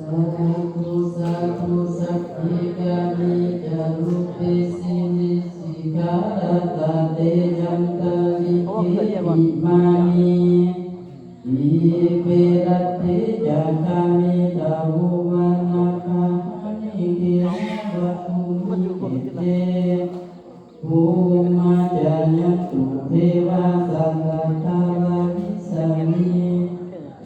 สาธุ สาธุ สักขีกานิจารูเปสินิสิขาราตาเตจันตาลิเกอิมานิ อิเปรัตเตจาคานิตาโววานาคาหานิเกหะวัตถุมิเต ภูมิมาจายันตุเทวาสักกะทาราภิสามิ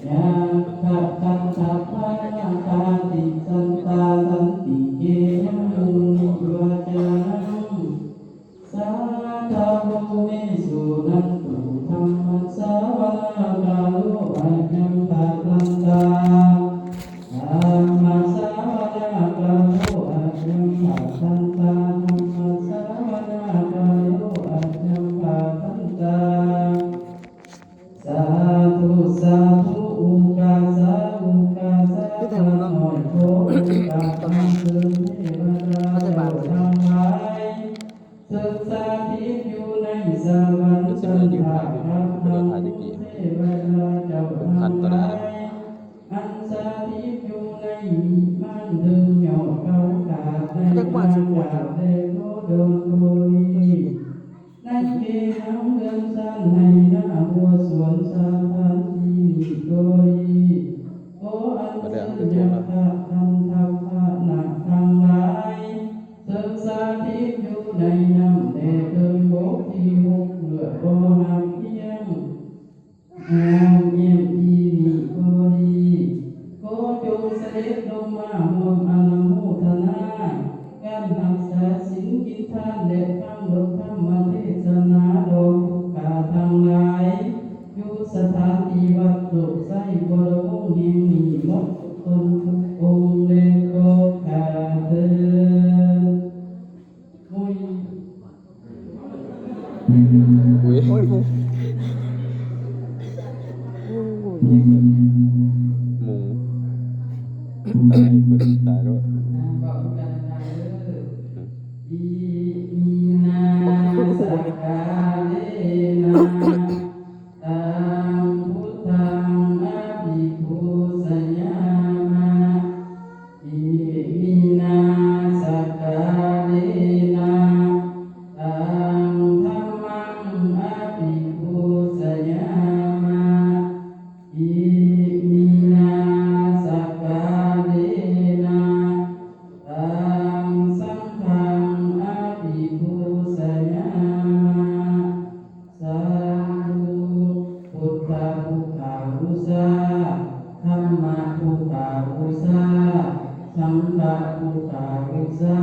ยักขะคันธะพะนาคาติสันตาสันติเกยะมุนิวาจานัง สาธะโวเมสุนันตุ ธัมมัสสะวะนากาโล อะยังภะทันตา ธัมมัสสะวะนากาโล อะยังภะทันตา ธัมมัสสะวะนากาโล อะยังภะทันตา สาธุ สาธุ ໂອກາສະ ໂອກາສະ ຂ້ານ້ອຍຂໍໂອກາດອັນເຊີນເທວະດາເຈົ້າທັງຫຼາຍ ເຊິ່ງສະຖິດຢູ່ໃນສະຫວັນຊັ້ນຟ້າກັບທັງເທວະດາເຈົ້າທັງຫຼາຍ ອັນສະຖິດຢູ່ໃນວິມານເທິງຍອດເຂົາຂາດໃນອາກາດ ແລະກໍດອນກໍດີ ໃນເຂດເຮືອນຊານໄຮ່ນາຫົວສວນສະຖານທີ່ນີ້ກໍດີ ຂໍອັນເຊີນຍັກຂະຄັນທັກຂະນາດທັງຫຼາຍ ເຊິ່ງສະຖິດຢູ່ໃນນ້ຳແລະເທິງບົກທີ່ຫົກເພື່ອບໍ່ຮັບລ້ຽງ ຫ້ອມແອ້ມທີ່ນີ້ກໍດີ ຂໍຈົ່ງສະເດັດລົງມາຮ່ວມອະນຸໂມທະນາ ການຮັກສາສິນກິນທານ ແລະຟັງບົດທຳມະເທດສະໜາດອກທຸກກາທັງຫຼາຍ ຢູ່ສະຖານທີ່ວັດໂຊກໄຊວໍລະວົງແຫ່ງນີ້ໝົດທຸກຄົນທຸກອົງ ແລະກໍການເທີນ. ໂອ້ຍ ໂອ້ຍ ໂອ້ຍ ໂອ້ຍ ໂອ້ຍ ໝູ ຕາຍ ເບິດຕາຍໂລດ ອາ ເວົ້ານຳກັນນະ ເອີ ອິມິນາສັກກາເລນະ ຕັງ ພຸດທັງ ອະພິປູຊະຍາມະ ອິມິນາສັກກາເລນະ ຕັງ ທຳມັງ ອະພິປູຊະຍາມະ ອິມິນາສັກກາເລນະ ຕັງ ສັງຄັງ ອະພິປູຊະຍາມະ ສາທຸ ພຸດທະພູຄາບູຊາ ທຳມະພູຄາບູຊາ ສັງຄະພູຄາບູຊາ